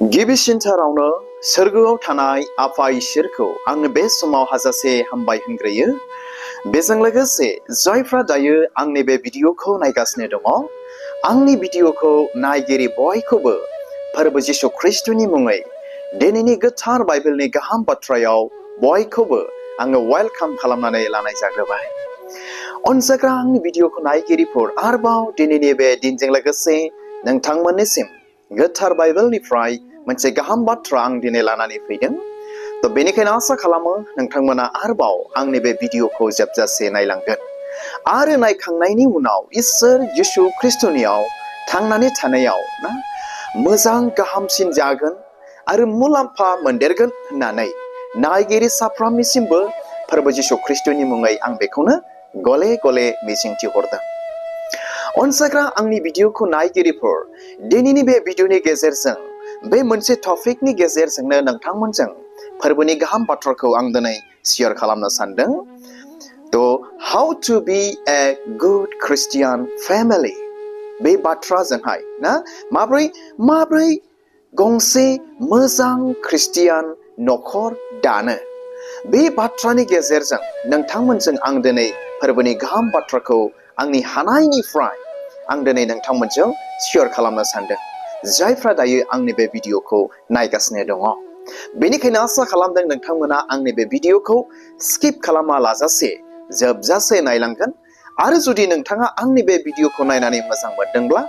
गिबिसिनथारावनो सोरगोआव थानाय आफा इसोरखौ आङो बे समाव हाजासे हामबाय होनग्रोयो। बेजों लोगोसे जायफ्रा दायो आंनि बे भिडिअखौ नायगासिनो दङ, आंनि भिडिअखौ नायगिरि बयखौबो फोरबो जिसु ख्रिस्टनि मुङै दिनैनि गोथार बाइबेलनि गाहाम बाथ्रायाव बयखौबो आङो वेलकाम खालामनानै लानाय जाग्रोबाय। अनजाग्रा आंनि भिडिअखौ नायगिरिफोर, आरोबाव दिनैनि बे दिनजों लोगोसे नोंथांमोननिसिम गोथार बाइबेलनिफ्राय मोनसे गाहाम बाथ्रा आं दिनै लानानै फैदों। तो बेनिखायनो आसा खालामो नोंथांमोना आरोबाव आंनि बे भिडिअखौ जोबजासे नायलांगोन आरो नायखांनायनि उनाव इसोर जिसु ख्रिस्टनियाव थांनानै थानायाव मोजां गाहामसिन जागोन आरो मुलाम्फा मोनदेरगोन होननानै नायगिरि साफ्रोमनिसिमबो फोरबो जिसु ख्रिस्टनि मुङै आं बेखौनो गले गले मिजिंथिहरदों। अनसायग्रा आंनि भिडिअखौ नायगिरिफोर, दिनैनि बे भिडिअनि गेजेरजों बे मोनसे टपिकनि गेजेरजोंनो नोंथांमोनजों फोरबोनि गाहाम बाथ्राखौ आं दिनै शेयार खालामनो सानदों। तो how to be a good Christian family, बे बाथ्राजोंहाय माब्रै गंसे मोजां ख्रिस्टियान नखर दानो, बे बाथ्रानि गेजेरजों नोंथांमोनजों आं दिनै फोरबोनि गाहाम बाथ्राखौ आंनि हानायनिफ्राय आं दिनै नोंथांमोनजों शेयार खालामनो सानदों। जायफ्रा दायो आंनि बे भिडिअखौ नायगासिनो दङ, बेनिखायनो आसा खालामदों नोंथांमोना आंनि बे भिडिअखौ स्किप खालामा लाजासे जोबजासे नायलांगोन। आरो जुदि नोंथाङा आंनि बे भिडिअखौ नायनानै मोजां मोनदोंब्ला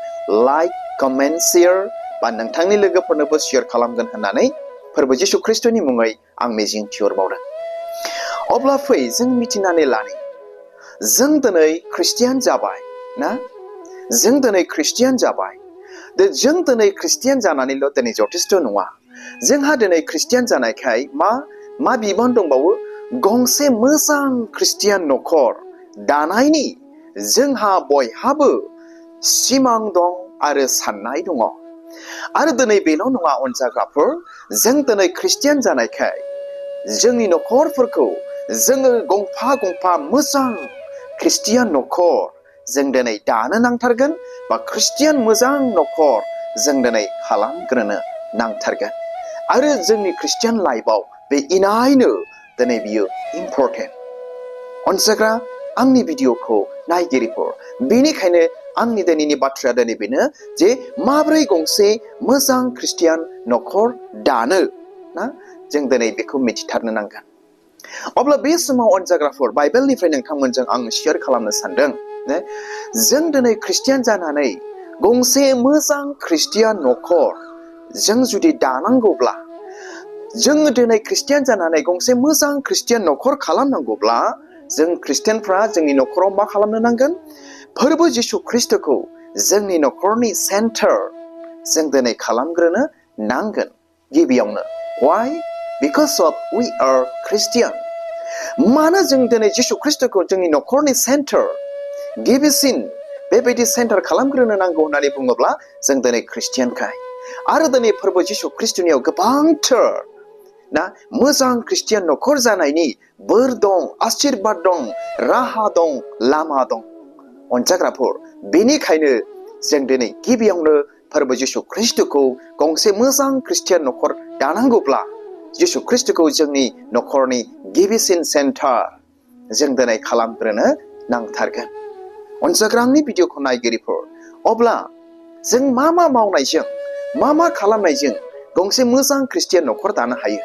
लाइक, कमेन्ट, शेयार बा नोंथांनि लोगोफोरनोबो शेयार खालामगोन होननानै फोरबो जिसु ख्रिस्टनि मुङै आं मिजिंथिहरबावदों। अब्ला फै जों मिथिनानै लानि, जों दिनै ख्रिस्टियान जाबाय ना? जों दिनै ख्रिस्टियान जाबाय। जों दिनै ख्रिस्टियान जानानैल' दिनै जथेस्थ' नङा। जोंहा दिनै ख्रिस्टियान जानायखाय मा बिबान दंबावो? गंसे मोजां ख्रिस्टियान नखर दानायनि जोंहा बयहाबो सिमां दं आरो साननाय दङ। आरो दिनै बेल' नङा अनजाग्राफोर, जों दिनै ख्रिस्टियान जानायखाय जोंनि नखरफोरखौ जोङो गंफा गंफा मोजां ख्रिस्टियान नखर जों दिनै दानो नांथारगोन, बा ख्रिस्टियान मोजां नखर जों दिनै खालामग्रोनो नांथारगोन। आरो जोंनि ख्रिस्टियान लाइफआव बे इनायनो दिनै बियो इम्परटेन्ट। अनसायग्रा आंनि भिडिअखौ नायगिरिफोर, बेनिखायनो आंनि दिनैनि बाथ्राया दिनै बेनो जे माब्रै गंसे मोजां ख्रिस्टियान नखर दानो जों दिनै बेखौ मिथिथारनो नांगोन। अब्ला बे समाव अनजाग्राफोर, बाइबेलनिफ्राय नोंथांमोनजों आं शेयार खालामनो सानदों। जों दिनै ख्रिस्टियान जानानै गंसे मोजां ख्रिस्टियान नखर जों जुदि दानांगौब्ला, जोङो दिनै ख्रिस्टियान जानानै गंसे मोजां ख्रिस्टियान नखर खालामनांगौब्ला, जों ख्रिस्टियानफ्रा जोंनि नखराव मा खालामनो नांगोन? फोरबो जिसु ख्रिस्टखौ जोंनि नखरनि सेन्टार जों दिनै खालामग्रोनो नांगोन गिबियावनो। Why? Because of we are Christian. मानो जों दिनै जिसु ख्रिस्टखौ जोंनि नखरनि सेन्टार, गिबिसिन बेबायदि सेन्टार खालामग्रोनो नांगौ होननानै बुङोब्ला, जों दिनै ख्रिस्टियानखाय। आरो दिनै फोरबो जिसु ख्रिस्टनियाव गोबांथार मोजां ख्रिस्टियान नखर जानायनि बोर दं, आशीर्बाद दं, राहा दं, लामा दं। अनजाग्राफोर, बेनिखायनो जों दिनै गिबियावनो फोरबो जिसु ख्रिस्टखौ गंसे मोजां ख्रिस्टियान नखर दानांगौब्ला, जिसु ख्रिस्टखौ जोंनि नखरनि गिबिसिन सेन्टार जों दिनै खालामग्रोनो नांथारगोन। अनजाग्रा आंनि भिडिअखौ नायगिरिफोर, अब्ला जों मा मावनायजों, मा खालामनायजों गंसे मोजां ख्रिस्टियान नखर दानो हायो?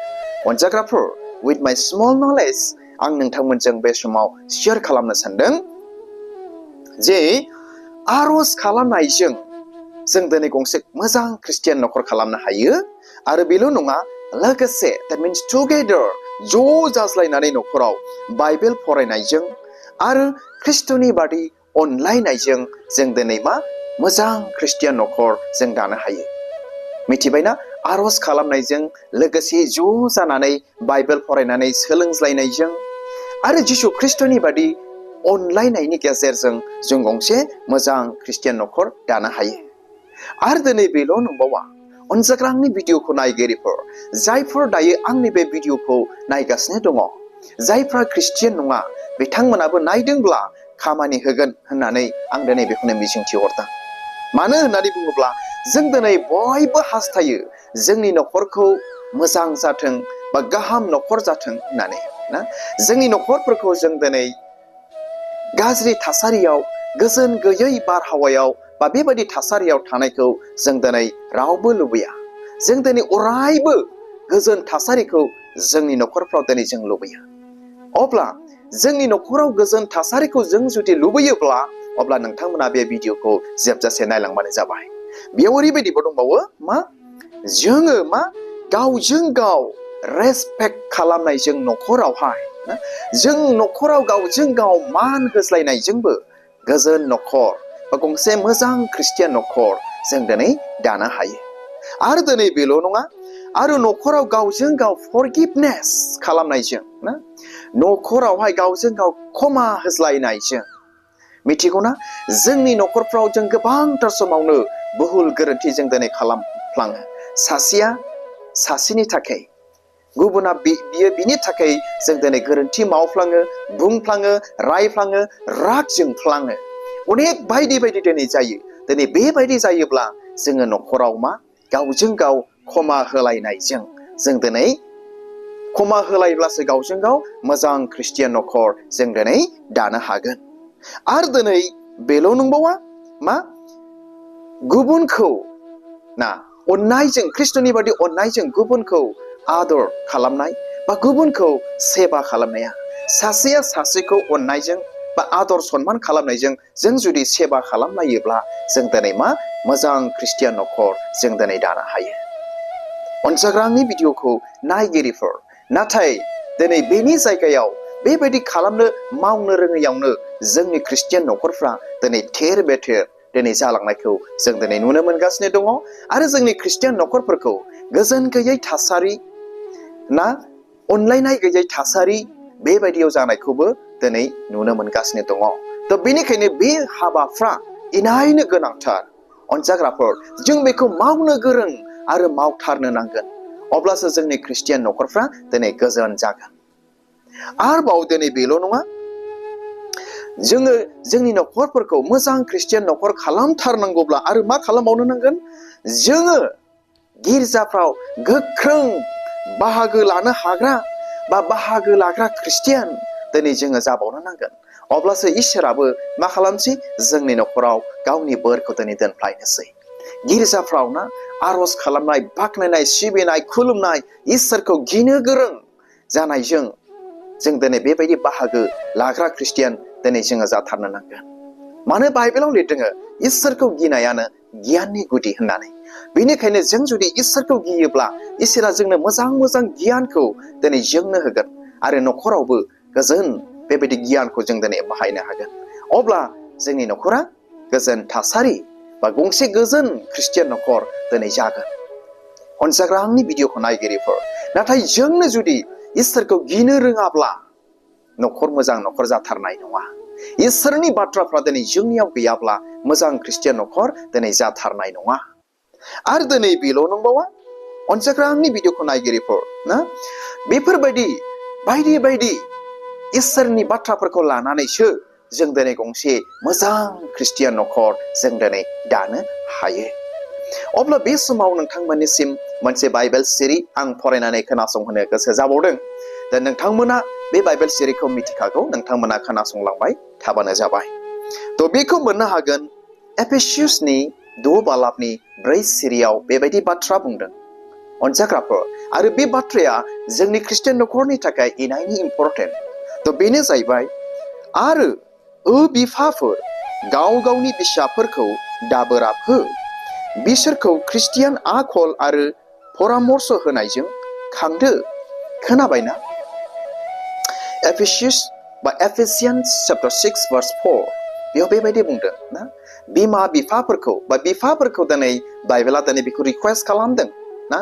अनजाग्राफोर, with my small knowledge आं नोंथांमोनजों बे समाव शेयार खालामनो सानदों जे आर'ज खालामनायजों जों दिनै गंसे मोजां ख्रिस्टियान नखर खालामनो हायो। आरो बेल' नङा, लोगोसे that means together, ज' जाज्लायनानै नखराव बाइबेल फरायनायजों आरो ख्रिस्टनि बादि अनलायनायजों जों दिनै मोजां ख्रिस्टियान नखर जों दानो हायो। मिथिबायना? आर'ज खालामनायजों लोगोसे ज' जानानै बाइबेल फरायनानै सोलोंज्लायनायजों आरो जिसु ख्रिस्टनि बादि अनलायनायनि गेजेरजों जों गंसे मोजां ख्रिस्टियान नखर दानो हायो। आरो दिनै बेल' नंबावा, अनजाग्रा आंनि भिडिअखौ नायगिरिफोर, जायफोर दायो आंनि बे भिडिअखौ नायगासिनो दङ, जायफ्रा ख्रिस्टियान नङा, बिथांमोनाबो नायदोंब्ला खामानि होगोन होननानै आं दिनै बेखौनो मिजिंथिहरदों। मानो होननानै बुङोब्ला जों दिनै बयबो हास्थायो जोंनि नखरखौ मोजां जाथों बा गाहाम नखर जाथों होननानै ना जोंनि नखरफोरखौ जों दिनै गाज्रि थासारियाव गोजोन गैयै बारहावायाव बा बेबायदि थासारियाव थानायखौ जों दिनै रावबो लुबैया जों दिनै अरायबो गोजोन थासारिखौ जोंनि नखरफ्राव दिनै जों लुबैयो अब्ला जोंनि नखराव गोजोन थासारिखौ जों जुदि लुबैयोब्ला अब्ला नोंथांमोना बे भिडिअखौ जोबजासे नायलांबानो जाबाय बेयाव ओरैबायदिबो दंबावो मा जोङो मा गावजों गाव रेसपेक्ट खालामनाय जों नखरावहाय जों नखराव गावजों गाव मान होज्लायनायजोंबो गोजोन नखर बा गंसे मोजां ख्रिस्टियान नखर जों दिनै दानो हायो आरो दिनै बेल' नङा आरो नखराव गावजों गाव फरगिभनेस खालामनायजों ना नखरावहाय गावजों गाव क्षमा होज्लायनायजों मिथिगौना जोंनि नखरफ्राव जों गोबांथार समावनो बहुल गोरोन्थि जों दिनै खालामफ्लाङो सासेया सासेनि थाखाय गुबुना बियो बिनि थाखाय जों दिनै गोरोन्थि मावफ्लाङो बुंफ्लाङो रायफ्लाङो राग जोंफ्लाङो अनेक बायदि बायदि दिनै जायो दिनै बेबायदि जायोब्ला जोङो नखराव मा गावजों गाव क्षमा होलायनायजों जों दिनै क्षमा होलायब्लासो गावजों गाव मोजां ख्रिस्टियान नखर जों दिनै दानो हागोन आरो दिनै बेल' नंबावा मा गुबुनखौ ना अननायजों ख्रिस्ट'नि बादि अननायजों गुबुनखौ आदर खालामनाय बा गुबुनखौ सेबा खालामनाया सासेया सासेखौ अननायजों बा आदर सनमान खालामनायजों जों जुदि सेबा खालामलायोब्ला जों दिनै मा मोजां ख्रिस्टियान नखर जों दिनै दानो हायो अनजाग्रानि भिडिअखौ नायगिरिफोर नाथाय दिनै बेनि जायगायाव बेबायदि खालामनो मावनो रोङैयावनो जोंनि ख्रिस्टियान नखरफ्रा दिनै थेर बेथेर दिनै जालांनायखौ जों दिनै नुनो मोनगासिनो दङ आरो जोंनि ख्रिस्टियान नखरफोरखौ गोजोन गैयै थासारि ना अनलायनाय गैयै थासारि बेबायदियाव जानायखौबो दिनै नुनो मोनगासिनो दङ थ' बेनिखायनो बे हाबाफ्रा इनायनो गोनांथार अनजाग्राफोर जों बेखौ मावनो गोरों आरो मावथारनो नांगोन अब्लासो जोंनि ख्रिस्टियान नखरफ्रा दिनै गोजोन जागोन आरोबाव दिनै बेल' नङा जोङो जोंनि नखरफोरखौ मोजां ख्रिस्टियान नखर खालामथारनांगौब्ला आरो मा खालामबावनो नांगोन जोङो गिर्जाफ्राव गोख्रों बाहागो लानो हाग्रा बा बाहागो लाग्रा ख्रिस्टियान दिनै जोङो जाबावनो नांगोन अब्लासो इसोराबो मा खालामसै जोंनि नखराव गावनि बोरखौ दिनै दोनफ्लायनोसै गिर्जाफ्राव ना आर'ज खालामनाय बाख्नायनाय सिबिनाय खुलुमनाय इसोरखौ गिनो गोरों जानायजों जों दिनै बेबायदि बाहागो लाग्रा ख्रिस्टियान दिनै जोङो जाथारनो नांगोन मानो बाइबेलाव लिरदों इसोरखौ गिनायानो गियाननि गुदि होननानै बेनिखायनो जों जुदि इसोरखौ गियोब्ला इसोरा जोंनो मोजां मोजां गियानखौ दिनै जोंनो होगोन आरो नखरावबो गोजोन बेबायदि गियानखौ जों दिनै बाहायनो हागोन अब्ला जोंनि नखरा गोजोन थासारि बा गंसे गोजोन ख्रिस्टियान नखर दिनै जागोन अनजाग्रा आंनि भिडिअखौ नायगिरिफोर नाथाय जोंनो जुदि इसोरखौ गिनो रोङाब्ला नखर मोजां नखर जाथारनाय नङा इसोरनि बाथ्राफ्रा दिनै जोंनियाव गैयाब्ला मोजां ख्रिस्टियान नखर दिनै जाथारनाय नङा आरो दिनै बेल' नंबावा अनजाग्रा आंनि भिडिअखौ नायगिरिफोर ना बेफोरबायदि बायदि बायदि इसोरनि बाथ्राफोरखौ लानानैसो जों दिनै गंसे मोजां ख्रिस्टियान नखर जों दिनै दानो हायो अब्ला बे समाव नोंथांमोननिसिम मोनसे बाइबेल सिरि आं फरायनानै खोनासंहोनो गोसो जाबावदों दा नोंथांमोना बे बाइबेल सिरिखौ मिथिखागौ नोंथांमोना खोनासंलांबाय थाबानो जाबाय थ' बेखौ मोननो हागोन एफेसियासनि 2 बालाबनि 4 सिरियाव बेबायदि बाथ्रा बुंदों अनजाग्राफोर आरो बे बाथ्राया जोंनि ख्रिस्टियान नखरनि थाखाय इनायनि इम्परटेन्ट थ' बेनो जाहैबाय आरो बिफाफोर गाव गावनि फिसाफोरखौ दाबोराब हो बिसोरखौ ख्रिस्टियान आखल आरो परामर्श होनायजों खांदो खोनाबायना एफिसियान्स चैप्टार 6 verse 4 बेयाव बेबायदि बुंदों ना बिमा बिफाफोरखौ बा बिफाफोरखौ दिनै बाइबेला दिनै बेखौ रिक्वेस्ट खालामदों ना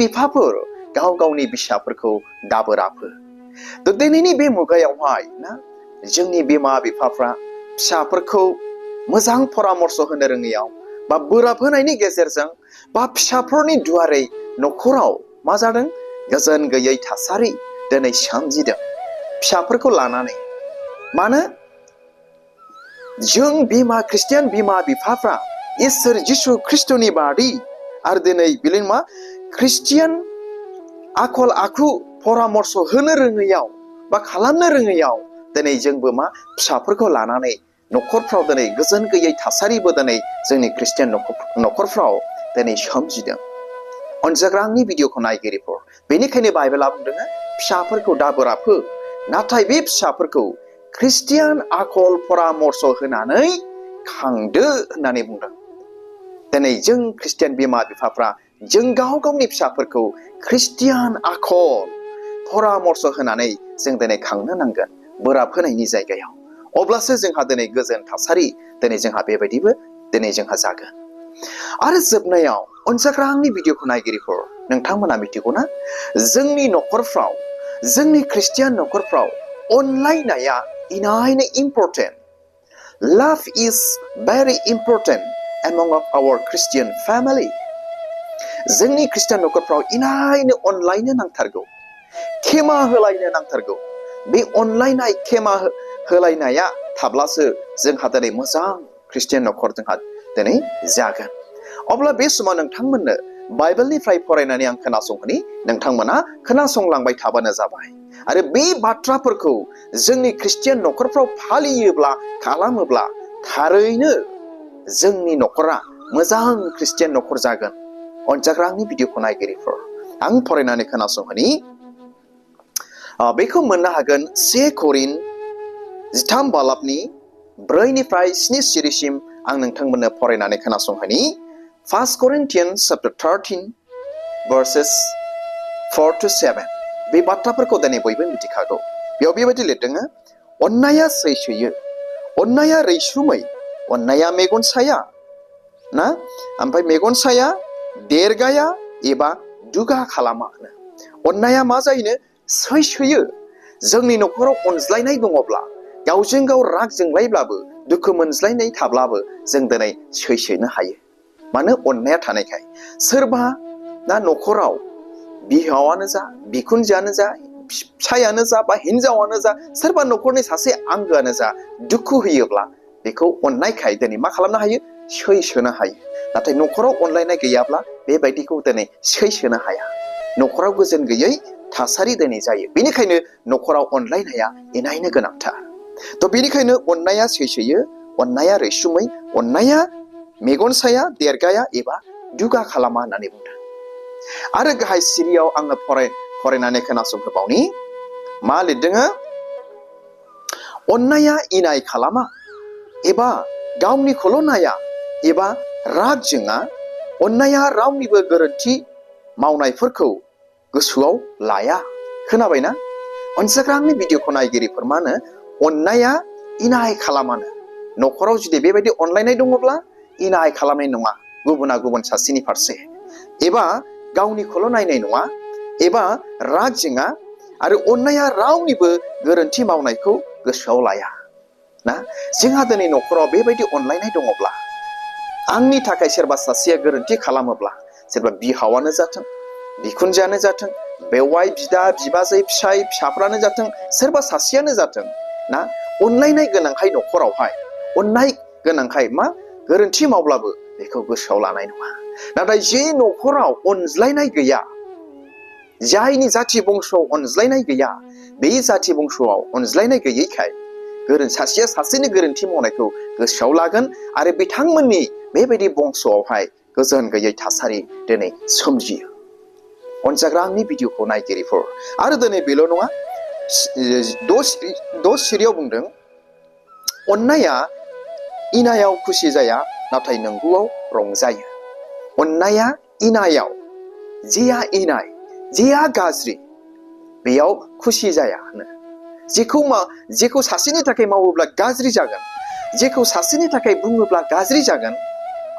बिफाफोर गाव गावनि फिसाफोरखौ दाबोराब हो थ' दिनैनि बे मुगायावहाय ना जोंनि बिमा बिफाफ्रा फिसाफोरखौ मोजां परामर्श होनो रोङैयाव बा बोराब होनायनि गेजेरजों बा फिसाफोरनि दुआरै नखराव मा जादों गोजोन गैयै थासारि दिनै सोमजिदों फिसाफोरखौ लानानै मानो जों ख्रिस्टियान बिमा बिफाफ्रा इसोर जिसु ख्रिस्टनि बादि आरो दिनै बेलाय मा ख्रिस्टियान आखल आखु परामर्श होनो रोङैयाव बा खालामनो रोङैयाव दिनै जोंबो मा फिसाफोरखौ लानानै नखरफ्राव दिनै गोजोन गैयै थासारिबो दिनै जोंनि ख्रिस्टियान नखरफ्राव दिनै सोमजिदों। अनजाग्रा आंनि भिडिअखौ नायगिरिफोर, बेनिखायनो बाइबेला बुंदों फिसाफोरखौ दाबोराफो, नाथाय बे फिसाफोरखौ ख्रिस्टियान आखल परामर्श होनानै खांदो होननानै बुंदों। दिनै जों ख्रिस्टियान बिमा बिफाफ्रा जों गाव गावनि फिसाफोरखौ ख्रिस्टियान आखल परामर्श होनानै जों दिनै खांनो नांगोन बोराब होनायनि जायगायाव। अब्लासो जोंहा दिनै गोजोन थासारि दिनै जोंहा बेबायदिबो दिनै जोंहा जागोन। आरो जोबनायाव अनजाग्रा आंनि भिडिअखौ नायगिरिफोर, नोंथांमोना मिथिगौना जोंनि नखरफ्राव जोंनि ख्रिस्टियान नखरफ्राव अनलायनाया इनायनो important. Love is very important among our Christian family. जोंनि ख्रिस्टियान नखरफ्राव इनायनो अनलायनो नांथारगौ, खेमा होलायनो नांथारगौ। बे अनलायनाय खेमा होलायनाया थाब्लासो जोंहा दिनै मोजां ख्रिस्टियान नखर जोंहा दिनै जागोन। अब्ला बे समाव नोंथांमोननो बाइबेलनिफ्राय फरायनानै आं खोनासंहोनि, नोंथांमोना खोनासंलांबाय थाबानो जाबाय। आरो बे बाथ्राफोरखौ जोंनि ख्रिस्टियान नखरफ्राव फालियोब्ला खालामोब्ला थारैनो जोंनि नखरा मोजां ख्रिस्टियान नखर जागोन। अनजाग्रा आंनि भिडिअखौ नायगिरिफोर, आं फरायनानै खोनासंहोनि। बेखौ मोननो हागोन 1 करिन्थ 13 बालाबनि 4निफ्राय 7 सिरिसिम आं नोंथांमोननो फरायनानै खोनासंहोनि। 1 Corinthians chapter 13 verses 4 to 7। बे बाथ्राफोरखौ दिनै बयबो मिथिखागौ। बेयाव बेबायदि लिरदों, अननाया सैसोयो, अननाया रैसुमै, अननाया मेगन साया ना, ओमफ्राय मेगन साया, देरगाया एबा दुगा खालामा। अननाया मा जायोनो सैसोयो। जोंनि नखराव अनज्लायनाय दङब्ला, गावजों गाव राग जोंलायब्लाबो दुखु मोनज्लायनाय थाब्लाबो जों दिनै सैसोनो हायो। मानो? अननाया थानायखाय। सोरबा ना नखराव बिहावानो जा, बिखुनजोआनो जा, फिसायानो जा बा हिनजावानो जा, सोरबा नखरनि सासे आंगोआनो जा दुखु होयोब्ला बेखौ अननायखाय दिनै मा खालामनो हायो? सैसोनो हायो। नाथाय नखराव अनलायनाय गैयाब्ला बेबायदिखौ दिनै सैसोनो हाया। नखराव गोजोन गैयै थासारि दिनै जायो। बेनिखायनो नखराव अनलायनाया इनायनो गोनांथार। बेनिखायनो अननाया सैसोयो, अननाया रैसुमै, अननाया मेगन साया, देरगाया एबा दुगा खालामा होननानै बुंदों। आरो गाहाय सिरियाव आङो फरायनानै खोनासंहोबावनि। मा लिरदों? अननाया इनाय खालामा एबा गावनिखौल' नाया एबा राग जोङा, अननाया रावनिबो गोरोन्थि मावनायफोरखौ गोसोआव लाया। खोनाबायना? अनजाग्रा आंनि भिडिअखौ नायगिरिफोर, मा होनो? अननाया इनाय खालामानो। नखराव जुदि बेबायदि अनलायनाय दङब्ला इनाय खालामनाय नङा गुबुना गुबुन सासेनि फारसे, एबा गावनिखौल' नायनाय नङा, एबा राग जोङा, आरो अननाया रावनिबो गोरोन्थि मावनायखौ गोसोआव लाया ना। जोंहा दिनै नखराव बेबायदि अनलायनाय दङब्ला, आंनि थाखाय सोरबा सासेया गोरोन्थि खालामोब्ला, सोरबा बिहावानो जाथों, बिखुनजोआनो जाथों, बेवाइ, बिदा, बिबाजै, फिसाय, फिसाफ्रानो जाथों, सोरबा सासेयानो जाथों ना, अनलायनाय गोनांखाय नखरावहाय, अननाय गोनांखाय मा गोरोन्थि मावब्लाबो बेखौ गोसोआव लानाय नङा। नाथाय जे नखराव अनज्लायनाय गैया, जायनि जाथि बंस'आव अनज्लायनाय गैया, बे जाथि बंस'आव अनज्लायनाय गैयैखाय सासेया सासेनि गोरोन्थि मावनायखौ गोसोआव लागोन, आरो बिथांमोननि बेबायदि बंस'आवहाय गोजोन गैयै थासारि दिनै सोमजियो। अनजाग्रा आंनि भिडिअखौ नायगिरिफोर, आरो दिनै बेल' नङा, 6 सिरियाव बुंदों, अननाया इनायाव खुसि जाया, नाथाय नंगौआव रंजायो। अननाया इनायाव, जेया इनाय, जेया गाज्रि, बेयाव खुसि जाया। जेखौ सासेनि थाखाय मावोब्ला गाज्रि जागोन, जेखौ सासेनि थाखाय बुङोब्ला गाज्रि जागोन,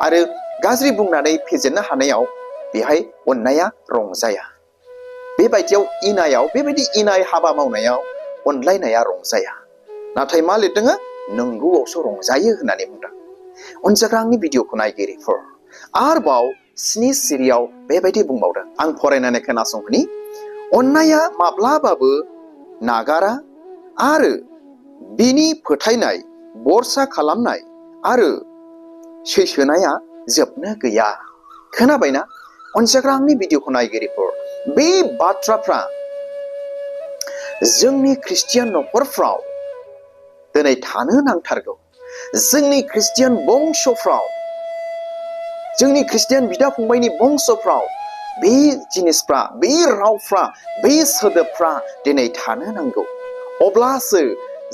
आरो गाज्रि बुंनानै फेजेननो हानायाव बेहाय अननाया रंजाया। बेबायदियाव इनायाव, बेबायदि इनाय हाबा मावनायाव अनलायनाया रंजाया। नाथाय मा लिरदों? नंगौआवसो रंजायो होननानै बुंदों। अनजाग्रा आंनि भिडिअखौ नायगिरिफोर, आरोबाव 7 सिरियाव बेबायदि बुंबावदों। आं फरायनानै खोनासंहोनि। अननाया माब्लाबाबो नागारा, आरो बिनि फोथायनाय, भरसा खालामनाय आरो सैसोनाया जोबनो गैया खोनाबायना अनसायग्रा आंनि भिडिअखौ नायगिरिफोर बे बाथ्राफ्रा जोंनि ख्रिस्टियान नखरफ्राव दिनै थानो नांथारगौ जोंनि ख्रिस्टियान बंसफ्राव जोंनि ख्रिस्टियान बिदा फंबायनि बंसफ्राव बे जिनिसफ्रा बे रावफ्रा बे सोदोबफ्रा दिनै थानो नांगौ अब्लासो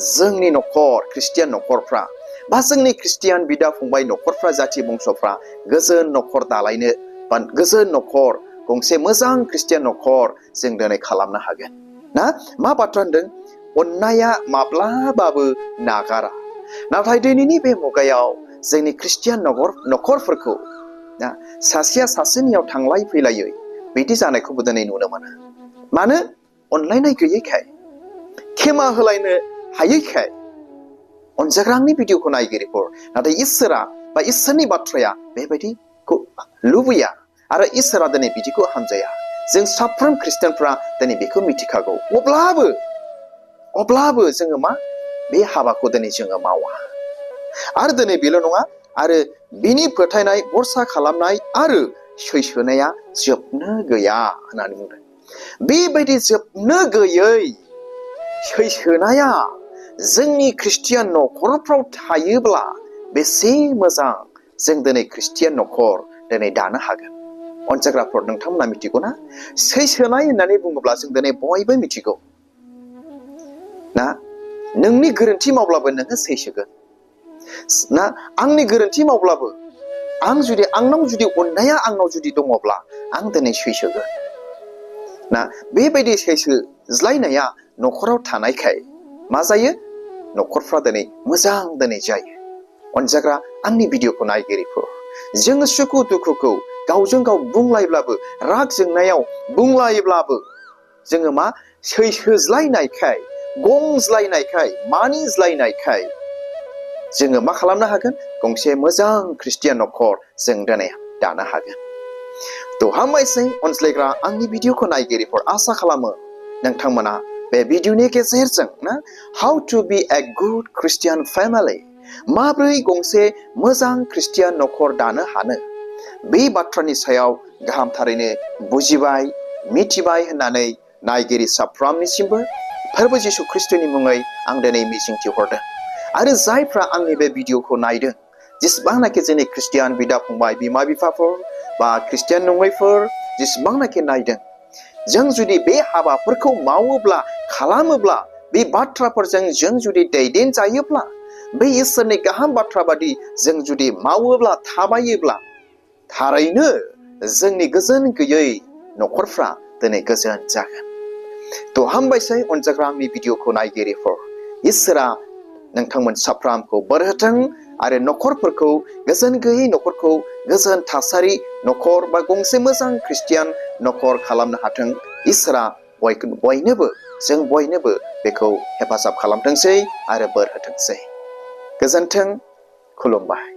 जोंनि नखर ख्रिस्टियान नखरफ्रा बा जोंनि ख्रिस्टियान बिदा फंबाय नखरफ्रा जाथि बंसफ्रा गोजोन नखर दालायनो बा गोजोन नखर गंसे मोजां ख्रिस्टियान नखर जों दिनै खालामनो हागोन ना मा बाथ्रा होनदों अननाया माब्लाबाबो नागारा नाथाय दिनैनि बे मुगायाव जोंनि ख्रिस्टियान नखरफोरखौ ना सासेया सासेनियाव थांलाय फैलायै बिदि जानायखौबो दिनै नुनो मोनो मानो अनलायनाय गैयैखाय खेमा होलायनो हायैखाय अनजाग्रा आंनि भिडिअखौ नायगिरिफोर नाथाय इसोरा बा इसोरनि बाथ्राया बेबायदिखौ लुबैया आरो इसोरा दिनै बिदिखौ हामजाया जों साफ्रोम ख्रिस्टियानफ्रा दिनै बेखौ मिथिखागौ अब्लाबो जोङो मा बे हाबाखौ दिनै जोङो मावा आरो दिनै बेल' नङा आरो बिनि फोथायनाय भरसा खालामनाय आरो सैसोनाया जोबनो गैया होननानै बुंदों बेबायदि जोबनो गैयै सैसोनाया जोंनि ख्रिस्टियान नखरफ्राव थायोब्ला बेसे मोजां जों दिनै ख्रिस्टियान नखर दिनै दानो हागोन अनसायग्राफोर नोंथांमोना मिथिगौ ना सैसोनाय होननानै बुङोब्ला जों दिनै बयबो मिथिगौ ना नोंनि गोरोन्थि मावब्लाबो नोङो सैसोगोन ना आंनि गोरोन्थि मावब्लाबो आंनाव जुदि अननाया आंनाव जुदि दङब्ला आं दिनै सैसोगोन ना बेबायदि सैसोज्लायनाया नखराव थानायखाय मा जायो नखरफ्रा दिनै मोजां दिनै जायो अनजाग्रा आंनि भिडिअखौ नायगिरिफोर जोङो सुखु दुखुखौ गावजों गाव बुंलायब्लाबो राग जोंनायाव बुंलायोब्लाबो जोङो मा सैसोज्लायनायखाय गंज्लायनायखाय मानिज्लायनायखाय जोङो मा खालामनो हागोन गंसे मोजां ख्रिस्टियान नखर जों दिनै दानो हागोन थ' हामबायसै अनज्लायग्रा आंनि भिडिअखौ नायगिरिफोर आसा खालामो नोंथांमोना बे भिडिअनि गेजेरजों ना how to be a good Christian family माब्रै गंसे मोजां ख्रिस्टियान नखर दानो हानो बे बाथ्रानि सायाव गाहामथारैनो बुजिबाय मिथिबाय होननानै नायगिरि साफ्रोमनिसिमबो फोरबो जिसु ख्रिस्टनि मुङै आं दिनै मिजिंथिहरदों आरो जायफ्रा आंनि बे भिडिअखौ नायदों जेसेबांनाखि जोंनि ख्रिस्टियान बिदा फंबाय बिमा बिफाफोर बा ख्रिस्टियान नङैफोर जेसेबांनाखि नायदों जों जुदि बे हाबाफोरखौ मावोब्ला खालामोब्ला बे बाथ्राफोरजों जों जुदि दैदेनजायोब्ला बे इसोरनि गाहाम बाथ्रा बादि जों जुदि मावोब्ला थाबायोब्ला थारैनो जोंनि गोजोन गैयै नखरफ्रा दिनै गोजोन जागोन थ' हामबायसै अनजाग्रा आंनि भिडिअखौ नायगिरिफोर इसोरा नोंथांमोन साफ्रोमखौ बोर होथों आरो नखरफोरखौ गोजोन गैयै नखरखौ गोजोन थासारि नखर बा गंसे मोजां ख्रिस्टियान नखर खालामनो हाथों इसोरा जों बयनोबो बेखौ हेफाजाब खालामथोंसै आरो बोर होथोंसै गोजोन्थों खुलुमबाय